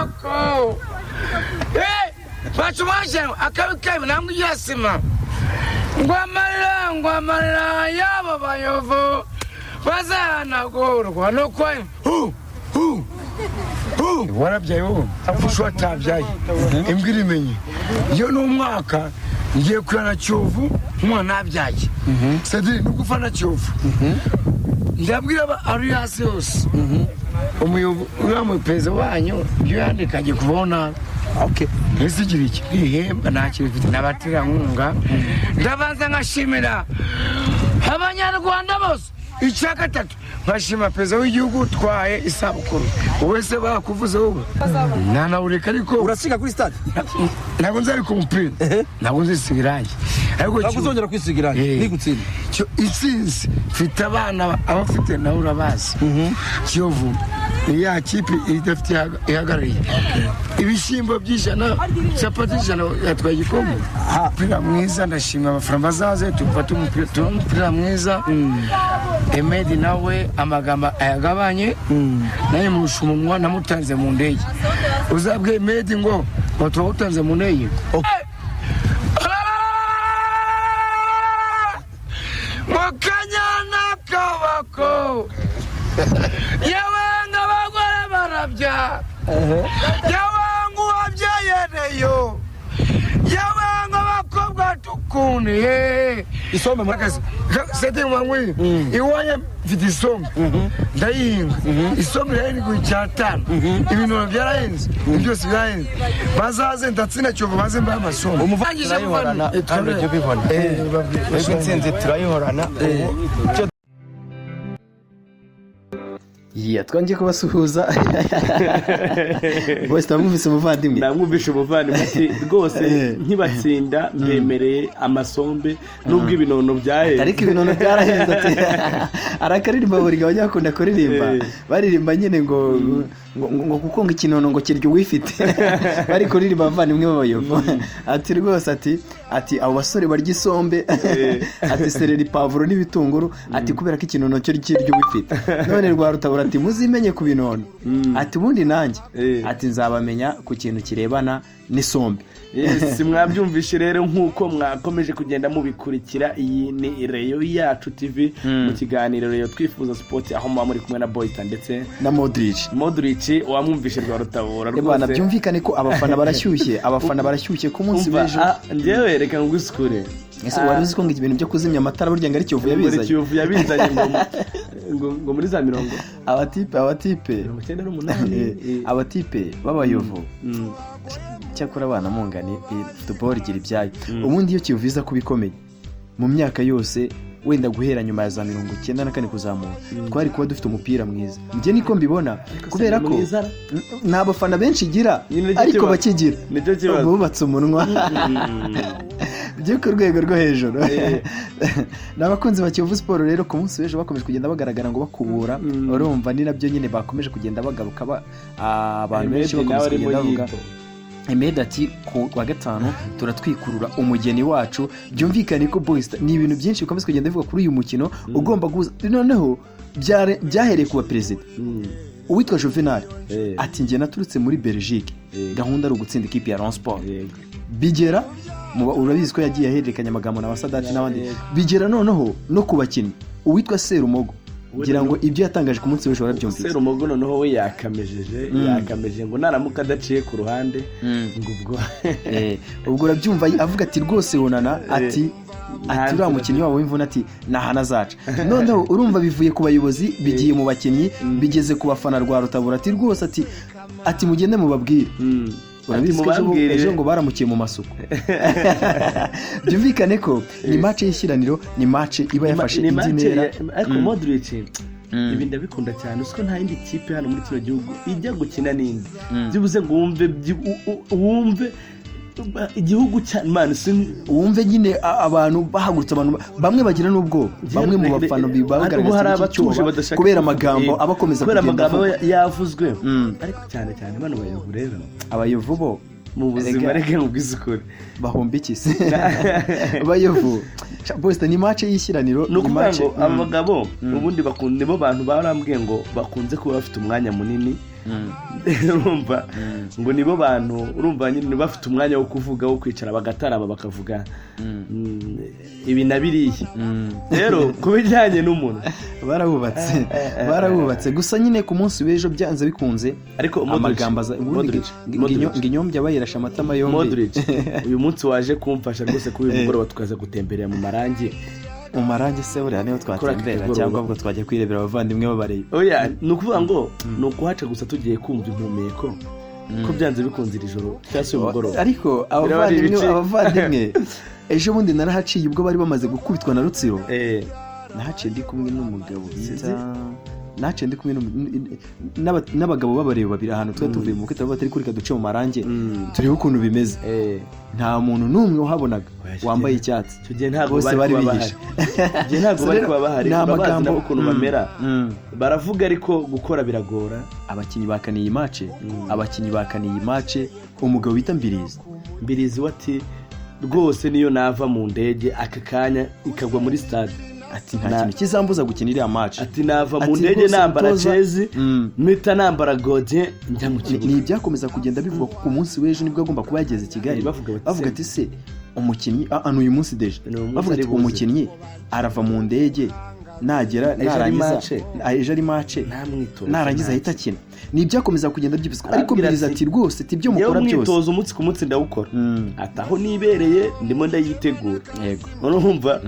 Kabako bacu akabi kabi ntabwo ujya sima ngo amarira, ngo amarira y'abo bayovu bazahanagurwa nuko hu hu hu warabyaye wowe apfusha watabyaye imbwa irimenye. Iyo ni umwaka ngiye kurana na Kiyovu umwana nabyaye cedric ni gufana Kiyovu. Ndabwira ari hasi yose umuyobozi uriya muperezida wanyu ibyo yandika agiye kuvaho nabi. Ese igira iki ihemba? Nta kintu ifite n'abaterankunga. Ndabanza nkashimira Abanyarwanda bose. Icya gatatu, nkashima perezida w'igihugu utwaye isabukuru. Wowe se bakuvuze wowe ntanawureka ariko Urasiga kuri stade? Ntabwo nzarika umupira, ntabwo nzisiga irangi ariko Ntabwo uzongera kwisiga irangi? Nigutsinda. Intsinzi mfite abana abafite nawe urabazi. Kiyovu ni ya kipe idafite ihagarariye ibishyimbo by'ijana, capati ijana yatwaye igikombe. Umupira mwiza, ndashima abafana bazaze tufate umupira, tubone umupira mwiza. Emedi nawe amagambo ayagabanye, naye murusha umunwa namutanze mu ndege. Uzabwe Emedi ngo turawutanze mu ndege mu kanyana kabako. Yewe ng'abagore barabyara, yewe ng'uwabyayereyo, yewe ng'abakobwa tukundiye Isombe muri sete mangwi iwanjye mfite isombe ndayihinga. Isombe irahinga icyatanu, ibintu byarahinze, byose birahinze. Bazaze ndatsinda Kiyovu, baze mbahe amasombe. Turayihorana kandi ujya ubibona. Twebwe intsinzi turayihorana ubu icyo Iya, twongeye kubasuhuza bose. Ndamwumvise umuvandimwe. Namwumvishe umuvandimwe ati rwose nkibatsinda mbemereye amasombe nubwo ibinono byahenze. Ariko ibinono byarahenze. Ati arakaririmba buri gihe abanyakunda kuririmba. Baririmba nyine ngo kuko ngo ikinono ngo kirya uwifite. Bari kuririmba abavandimwe b'Abayovu. Ati rwose ati abo basore barya isombe, ati sereri, pavuro n'ibitunguru, ati kubera ko ikinono cyo kirya uwifite. None Rwarutabura ati muzimenye ku binono, ati ubundi nanjye ati nzabamenya ku kintu kirebana n'isombe. Yes, mwabyumvishe rero nk'uko mwakomeje kugenda mubikurikira. Iyi ni Reyo Yacu TV mu kiganiro Reyo Twifuza Sport, aho muba muri kumwe na Boyita ndetse na Modric. Modric wamwumvishe Rwarutabura. Ebana. Rwose. Byumvikane ko abafana barashyushye, abafana barashyushye ku munsi Umva, w'ejo. Njyewe reka ngusukure. Ese wari uzi ko ngo ibintu byo kuzimya amatara burya ngo ari Kiyovu Muri yabizanye? Kiyovu yabizanye ngo muri za mirongo Abatipe 98. Abatipe b'Abayovu. Cyakora abana mungani football igira ibyayo. Ubundi iyo Kiyovu iza kuba ikomeye mu myaka yose, wenda guhera nyuma ya za 94 kuzamura, twari kuba dufite umupira mwiza. Njye niko mbibona kubera ko mwiza. Nta bafana benshi igira. Nyine nicyo ariko kibazo. bakigira Nicyo kibazo. bubatse umunwa byo ku rwego rwo hejuru. Ni abakunzi ba Kiyovu Sport rero ku munsi w'ejo bakomeje kugenda bagaragara ngo bakubura. Urumva ni nabyo nyine bakomeje kugenda bagaruka abantu benshi Ahmed nawe bakomeza arimo kugenda bavuga. yito. Ahmed ati ku wa gatanu turatwikurura umugeni wacu. Byumvikane ko boys ni ibintu byinshi bikomeza kugenda bivuga kuri uyu mukino ugomba guhuza. Noneho byahereye ku baperezida. Uwitwa Juvenal ati njye naturutse muri Belgique, gahunda ari ugutsinda ikipe ya Rayon Sport. Bigera urabizi ko yagiye ahererekanya amagambo na Basadati n'abandi. Bigera noneho no ku bakinnyi. Uwitwa Serumogo, ngira ngo ibyo yatangaje ku munsi w'ejo warabyumvise. Serumogo noneho we yakamejeje, yakameje ngo naramuka adaciye ku ruhande ngo ubwo Ubwo urabyumva avuga ati rwose Onana ati uriya mukinnyi wabo w'imvune ati ni ahantu azaca. Noneho urumva bivuye ku bayobozi bigiye mu bakinnyi, bigeze ku bafana. Rwa Rutabura ati rwose ati mugende mubabwire. Urabizi ko ejo Mubabwire. Ejo ngo baramukiye mu masuku. Byumvikane ko ni match y'ishyiraniro, ni match iba yafashe Ni indi match ntera. Ariko Modric ibi ndabikunda cyane. Usiko nta yindi kipe hano muri kino gihugu ijya gukina n'indi byibuze ngo wumve wumve igihugu cya man Wumve nyine abantu bahagurutse, abantu bamwe bagira n'ubwoba, bamwe mu bafana Ubu hari bagaragaza abatuje icyoba badashaka kubera amagambo aba akomeza kubera kugenda amagambo avugwa. aba yavuzwe. Ariko cyane cyane bano Bayovu rero Abayovu bo mu buzima Erega- reka nkubwize ukuri. Bahomba iki se Bayovu? Bose ni match y'ishyiraniro. Ni ukuvuga match ngo aba bagabo ubundi bakunda, nibo bantu barambwiye ngo bakunze kuba bafite umwanya munini. Urumva ngo nibo bantu, urumva nyine bafite umwanya wo kuvuga, wo kwicara bagatarama, bakavuga ibi na biriya. Rero ku bijyanye n'umuntu, Barawubatse, barawubatse gusa nyine ku munsi w'ejo byanze bikunze. Ariko Modric, Amagambo aza ubundi Modric, Modric. ngo inyombya bayirashe amatama yombi. Modric, uyu munsi waje kumfasha rwose kuri uyu mugoroba, tukaza gutemberera mu marangi. Mu marangi se buriya niho twatembera? Kuri aka Cyangwa ubwo twajya kwirebera abavandimwe babareba? Oya, ni ukuvuga ngo ni ukuhaca gusa, tugiye kumva impumeko, ko byanze bikunze iri joro cyangwa se uyu mugoroba Ariko Biraba ari abavandimwe, ibice. abavandimwe, ejo bundi narahaciye ubwo bari bamaze gukubitwa na Rutsiro. Nahaciye ndi kumwe n'umugabo bita, nahaciye ndi kumwe n'abagabo b'abareba babiri, ahantu twari tuvuye mu bukwe, batari kureka duce mu marangi turebe ukuntu bimeze. Nta muntu n'umwe uhabonaga Oya, icyo wambaye icyatsi. Icyo gihe ntabwo Bose bari bari kuba bihishe. bahari. Icyo gihe ntabwo So bari rero, kuba bahari. ni Urabazi amagambo nabo ukuntu bamera. Baravuga ariko gukora biragora. Abakinnyi bakaniye iyi match, abakinnyi bakaniye iyi match, umugabo bita Mbirizi. Mbirizi we ati: "Rwose niyo nava mu ndege aka kanya ikagwa muri stade," Ati: "Nta kintu kizambuza gukina iriya match." Ati: "Nava mu Ati, ndege rwose nambara umutoza- jezi, mpita nambara godiye njya mu Ni kibuga." ni ibyakomeza kugenda bivugwa ko ku munsi w'ejo nibwo agomba kuba yageze i Kigali. Bavuga bati, Bavuga ati: "Se umukinnyi, ni uyu munsi déjà." Ni uyu munsi Bavuga ati: ari buze. "Umukinnyi arava mu ndege nagera Ejo ari narangiza match. Ejo ari match, Nta mwitozo, narangiza nta ahita akina." Ni ibyakomeza kugenda byibazwa, ariko Arabwira Mbirizi ati, ati: "Rwose ati ibyo "Njyewe mukora byose, umwitozo umunsi ku munsi ndawukora," ati: "Aho nibereye ndimo ndayitegura." Urumva,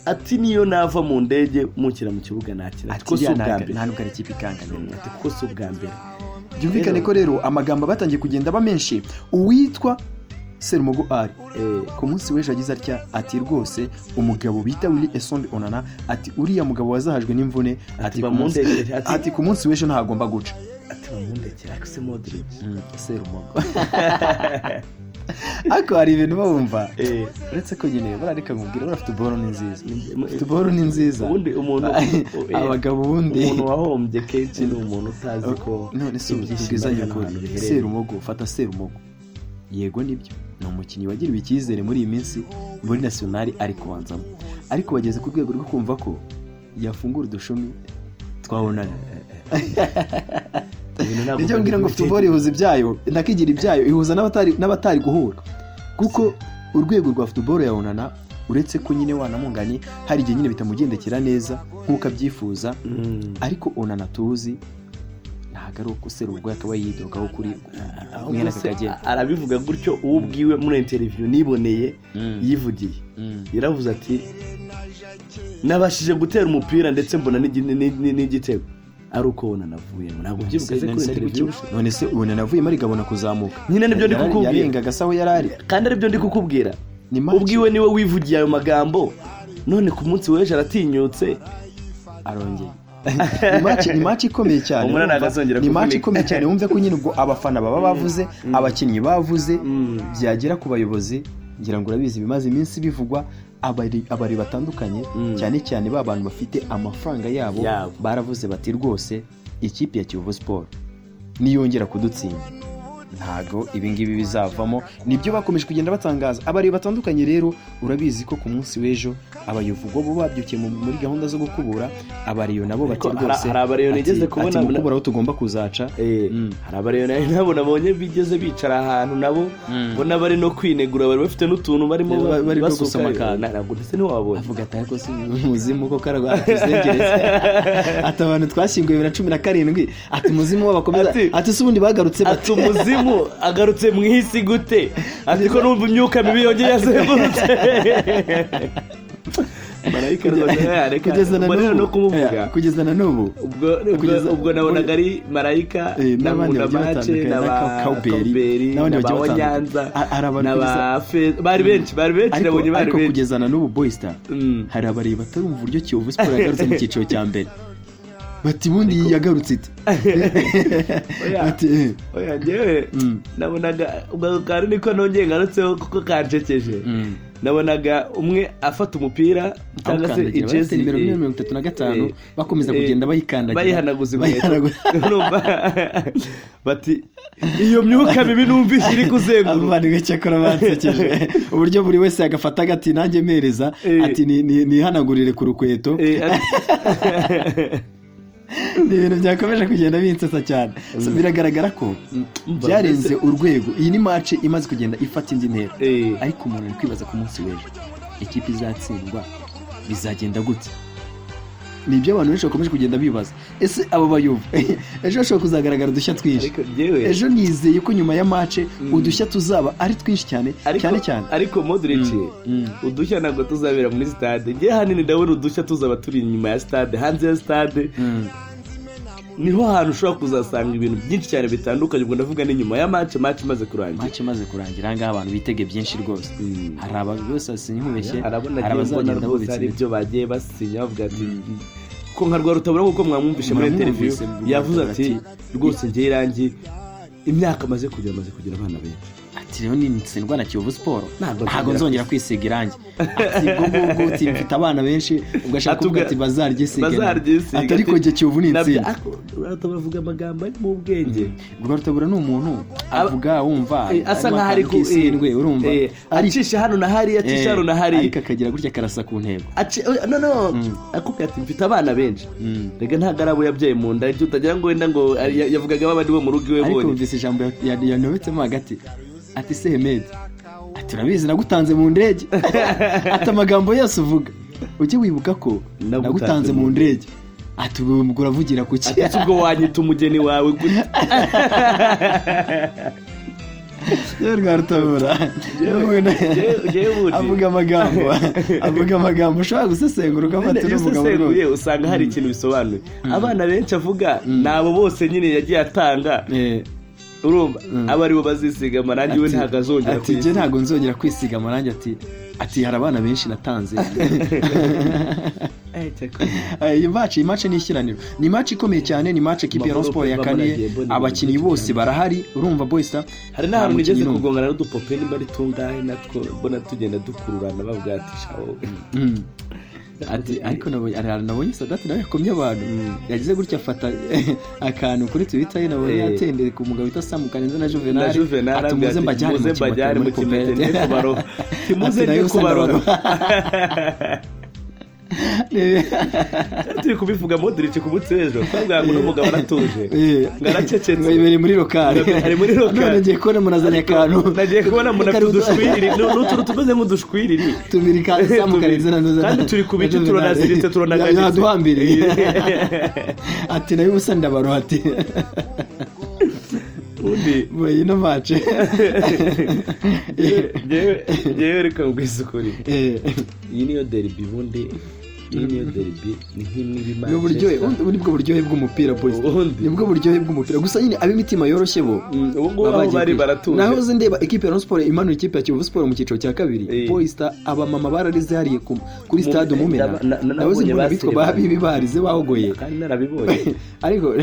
ati: "Niyo nava mu ndege munshyira mu kibuga nakina," ati Ati ko si iriya ubwa mbere. Nta nubwo ari ikipe ikanganye. Ati: "Kuko si ubwa mbere." Byumvikane ko rero amagambo batangiye kugenda aba menshi. Uwitwa Serumogo ari ku munsi w'ejo agize atya ati: "Rwose umugabo bita Willy Esombe Onana," ati: "uriya mugabo wazahajwe n'imvune," ati, "Bamundekere," ati: "Ku munsi w'ejo ntagomba guca." Ati: "Bamundekere." Ariko se Modric? Serumogo, ariko hari ibintu bawumva, uretse ko nyine barareka nkubwira, buriya football ni nziza, football ni nziza. Ubundi umuntu Abagabo ubundi umuntu wahombye kenshi ni umuntu utazi ko None se ubu ibyishimo tubwizanye ari hano ukuri, hantu biherereye. Serumogo, fata Serumogo, yego nibyo ni umukinnyi wagiriwe icyizere muri iyi minsi muri nationale, ari kubanzamo, ariko bageze ku rwego rwo kumva ko yafungura udushumi twabonana. Ibintu ntabwo Nibyo mbwira ngo football ihuza ibyayo, nakigira ibyayo, ihuza n'abatari guhura, kuko urwego rwa football ya Onana, uretse ko nyine wanamunganye hari igihe nyine bitamugendekera neza nk'uko abyifuza, ariko Onana tuzi ntabwo ari uko Serugo akaba yidogaho kuri Ahubwo mwene aka se kageni. Arabivuga gutyo, uwo ubwiwe muri interview niboneye yivugiye, yaravuze ati: "Nabashije gutera umupira ndetse mbona n'igitego ari uko Onana avuyemo." Ntabwo ubyibuka se kuri interview? None se Onana avuyemo arigabona kuzamuka? Nyine nibyo ndi kukubwira. Yarengaga se aho yari ari? Kandi aribyo ndi kukubwira. Ni match. Ubwiwe niwe wivugiye ayo magambo, none ku munsi w'ejo aratinyutse. Arongeye. Ni match ikomeye cyane. Umwana Urumva? ntabwo azongera Ni match kuvunika. ikomeye cyane. Wumve ko nyine ubwo abafana baba bavuze, abakinnyi bavuze, byagera ku bayobozi, ngira ngo urabizi bimaze iminsi bivugwa, abari batandukanye, cyane cyane ba bantu bafite amafaranga yabo, Yabo. baravuze bati: "Rwose ikipe ya Kiyovu Sport niyongera kudutsinda ntago ibingibi bizavamo." Nibyo bakomeje kugenda batangaza abari batandukanye. Rero urabizi ko ku munsi w'ejo abayovu bo babyukiye muri gahunda zo gukubura, abariyo nabo bati Ariko rwose hari abariyo nigeze kubona ati mukubura aho tugomba kuzaca. Hari abariyo nari nabo nabonye bigeze bicara ahantu nabo mbona bari no kwinegura, bari bafite n'utuntu barimo Bari no basuka. gusoma akantu. Ntabwo ndetse ntiwababonye. Avuga ati: "Ariko si umuzimu ko karagwa atuzengereza?" Ati: "Abantu twashyinguye 2017," ati: "Umuzimu w'abakomeza." Ati: "Se ubundi bagarutse bate?" Ati: "Umuzimu agarutse mu isi gute?" Ati: "Ko numva imyuka mibi yongeye yazengurutse marayika rwose, reka." Kugeza na Ubwo rero no n'ubu kumuvuga, kugeza na n'ubu ubwo nabonaga ari marayika na n'abandi Nkunda bagiye Mace batandukanye, na na ba Kauberi, Kauberi n'abandi na ba bagiye batandukanye. Wanyanza Hari abantu na ba bari benshi, bari benshi, nabonye bari ariko benshi. Kugeza na n'ubu, Boysta, hari abareba batarumva uburyo Kiyovu Sport yagarutse mu cyiciro cya mbere, bati: "Ubundi iyi yagarutse ite?" Oya. Bati Oya, njyewe nabonaga ubwo ako kantu niko nongeye ngarutseho kuko kancekeje. Nabonaga umwe afata umupira cyangwa se Awukandagira, ijezi bafite nimero 35, bakomeza kugenda bayikandagira, bayihanaguza inkweto. Bayihanaguza. Urumva bati: "Iyo myuka mibi numvise iri kuzenguruka." Abavandimwe cyakora bansekeje uburyo buri wese yagafata agati nanjye mpereza, ati: "Nihanagurire ku rukweto." Ni ibintu byakomeje kugenda binsetsa cyane. So, biragaragara ko byarenze urwego. Iyi ni match imaze kugenda ifata indi ntera, ariko umuntu ari kwibaza ku munsi w'ejo ikipe izatsindwa bizagenda gute. Ni ibyo abantu benshi bakomeje kugenda bibaza. Ese abo bayovu ejo hashobora kuzagaragara udushya twinshi? Ariko njyewe Ejo nizeye ko nyuma ya match udushya tuzaba ari twinshi cyane, ariko, cyane cyane. Ariko Modric, udushya ntabwo tuzabera muri stade. Njye hanini ndabona udushya tuzaba turi inyuma ya stade, hanze ya stade. Niho hantu ushobora kuzasanga ibintu byinshi cyane bitandukanye. Ubwo ndavuga ni nyuma ya match, match imaze kurangira. Match imaze kurangira, ahangaha abantu bitege byinshi rwose. Hari abantu bose, sinkubeshye, Harabona hari agiye mbona abazagenda rwose bubitse hari imitwe. ibyo bagiye basinya, bavuga ati ko nka Rwarutabura, nk'uko mwamwumvishe muri interview, Muramwumvise, yavuze ati ati, rwose njye irangi imyaka amaze kugira abana benshi. Ati rero nitsindwa na Kiyovu Sport Ntabwo ntabwo nzongera nzongera kwisiga irangi. Ati ubwo ngubwo uti mfite abana benshi, ubwo ashaka kuvuga ati bazaryisiga. Bazaryisiga. Ati ariko njye Kiyovu ni intsinzi. Rwarutabura avuga amagambo ari mu bwenge. Rwarutabura ni umuntu avuga wumva Asa harimo nkaho ari akantu k'isindwe, urumva, ariko acisha hano na hariya, acisha hano na hariya. Ariko akagira gutya akarasa ku ntego. No, akubwira ati mfite abana benshi. Rega ntabwo ari abo yabyaye mu nda, ibyo utagira ngo wenda ngo yavugaga babandi bo mu rugo iwe Ariko bonyine. wumvise ijambo yanobetsemo hagati, ati se Hemedi, ati urabizi nagutanze mu ndege, ati amagambo yose uvuga ujye wibuka ko Nagutanze nagutanze mu mu ndege, ati ubu uravugira ku ki? Ati ese ubwo wanyita umugeni wawe gute? Yewe Rwarutabura Jewe ubundi- avuga amagambo ushobora gusesengura ugafata Iyo n'umugabo usesenguye rwose. usanga hari ikintu bisobanuye. Abana benshi avuga ni abo bose nyine yagiye atanga. Urumva aba aribo bazisiga amarangi, we ntabwo azongera Ati njye kuyisiga. ntabwo nzongera kwisiga amarangi, ati hari abana benshi natanze. Cyakora. Iyi match ni ishyiraniro, ni match ikomeye cyane, ni match ekipe ya Rayon Sport yakaniye. Nagiye mbona Abakinnyi ibintu bose barahari, urumva boys. Hari n'ahantu Nta nigeze mukinnyi n'umwe. kugongana n'udupope nimba ari tungahe natwo, mbona tugenda dukururana, bavuga ati shawo. Ati ariko nabonye, hari ahantu nabonye Sadati nawe yakomye abantu, yagize gutya afata akantu kuri Twitter ye, nabonye yatendeye ku mugabo wita Sam Karenzi na Juvenal. Na Juvenal, Ati muze mbajyane mu muze mbajyane kimoteri mu muri kimoteri poubelle. njye kubaroba. Timuze Ati nayo njye usa kubaroba. ndabaroba. Turi kubivuga Modric ku munsi w'ejo, twavuga ngo n'umugabo aratuje, ngo aracecetse. Ngo yibereye muri local. Ari muri local. None ngiye kubona munazanye akantu. Nagiye kubona umuntu afite udushwiriri n'utuntu tumeze nk'udushwiriri Tubiri ka Sam Karenzi na Kandi turi ku biti, na Juvenal. turanaziritse, turanaganitse. Yaduhambiriye, ati nayo ubusa ndabaroha, ati Ubundi boy ino match. Njyewe reka ngwize ukuri, iyi niyo derby. Ubundi iyi niyo derby, ni nk'imwe iba Ni uburyohe, Manchester. ubundi nibwo buryohe bw'umupira, boys. Ubundi. Nibwo buryohe bw'umupira gusa nyine, ab'imitima yoroshye bo Ubu ngubu baba aho bagiye bari kwishyura. baratuje. Nahoze ndeba ekipe ya Rayon Sport imanura ikipe ya Kiyovu Sport mu cyiciro cya kabiri, boys, abamama bararize hariye kuri stade Mumena. Nabonye Nahoze mbona abitwa ba baserebanye. Bibi barize bahogoye. Kandi narabibonye. Ariko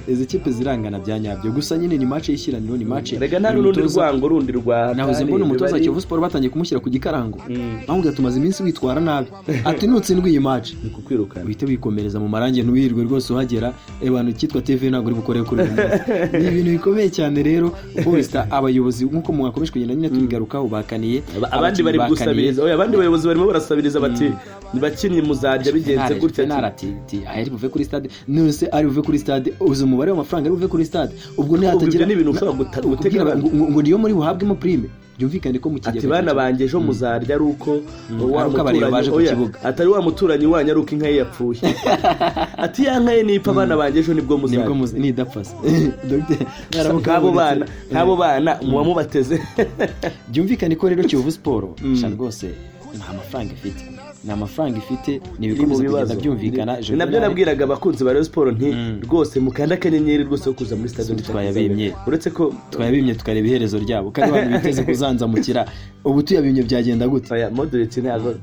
izi kipe zirangana bya nyabyo, gusa nyine ni match y'ishyiraniro, ni match Rega nta n'urundi rwango rundi rwa Nahoze mbona umutoza wa Kiyovu Sport batangiye kumushyira ku gikarango, bamubwira tumaze iminsi witwara nabi, ati nutsindwa iyi match Ni kukwirukana. uhite wikomereza mu marangi, ntiwirwe rwose uhagera abantu icyitwa TV ntabwo uri bukore kuri uyu munsi. Ni ibintu bikomeye cyane rero boys. Abayobozi nk'uko mwakomeje kugenda nyine tubigarukaho bakaniye Abandi abakinnyi bari bakaniye. gusabiriza. Oya, abandi bayobozi barimo barasabiriza bati bakinnyi muzarya bigenze gutya. Juvenal ati ari buve kuri stade. None se ari buve kuri stade, uzi umubare w'amafaranga ari buve kuri stade? Ubwo Ubwo ibyo nihatagira ni ibintu ushobora gutega kubwira abantu. ngo niyo muri buhabwemo prime, byumvikane ko mu kigega Ati bana banjye ejo muzarya ari uko wa Ari uko abareba muturanyi baje ku oya, kibuga. atari wa muturanyi wanyu, ari uko inka ye yapfuye. Ati ya nka ye nipfa, abana banjye ejo nibwo Nibwo muzarya. Nidapfa se Dr. Naramuka Nk'abo abonetse. bana, nk'abo bana muba mubateze. Byumvikane ko rero Kiyovu Sport sha rwose nta mafaranga ifite, nta mafaranga ifite, ni Iri mu ibikomeza bibazo. kugenda byumvikana. Ni nabyo nabwiraga abakunzi ba Rayon Sport nti rwose mukanda akanyenyeri rwose wo kuza muri stade. Twayabimye. Uretse ko Twayabimye tukareba iherezo ryabo, kandi abantu biteze kuzanzamukira, ubu tuyabimye byagenda gute? Oya, Modric ntabwo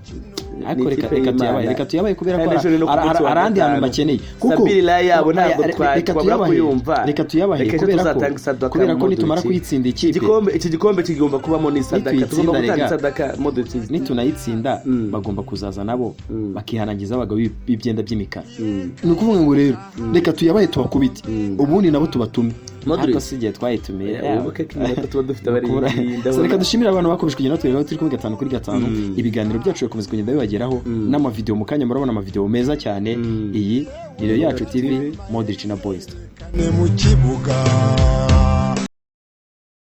Ariko ni reka ikipe reka tuyabahe, y'Imana. reka tuyabahe kubera ko Kandi ejo ni no ku munsi wa hari ahandi hantu gatanu. bakeneye kuko Sabiri yabo ntabwo Oya, reka twabura tuyabahe, kuyumva. reka tuyabahe Reka ejo kubera ko tuzatanga isadaka kubera ko Modric. nitumara kuyitsinda ikipe Iki gikombe kigomba kubamo n'isadaka, tugomba Nituyitsinda gutanga rega. isadaka Modric. Nitunayitsinda bagomba kuzaza nabo bakihanangiza abagabo b'ibyenda by'imikara. Ni ukuvuga ngo rero reka tuyabahe tubakubite, ubundi nabo tubatume. Modric. Ariko si igihe twayitumiye. Wibuke ko iminota tuba dufite abari So, reka dushimire abantu bakomeje kugenda batwereka aho turi kuri gatanu kuri gatanu. Ibiganiro byacu bikomeza kugenda bibageraho n'amavideo, mu kanya murabona amavideo meza cyane. Iyi Ni Yacu TV, Modric na Boys. Mu kibuga.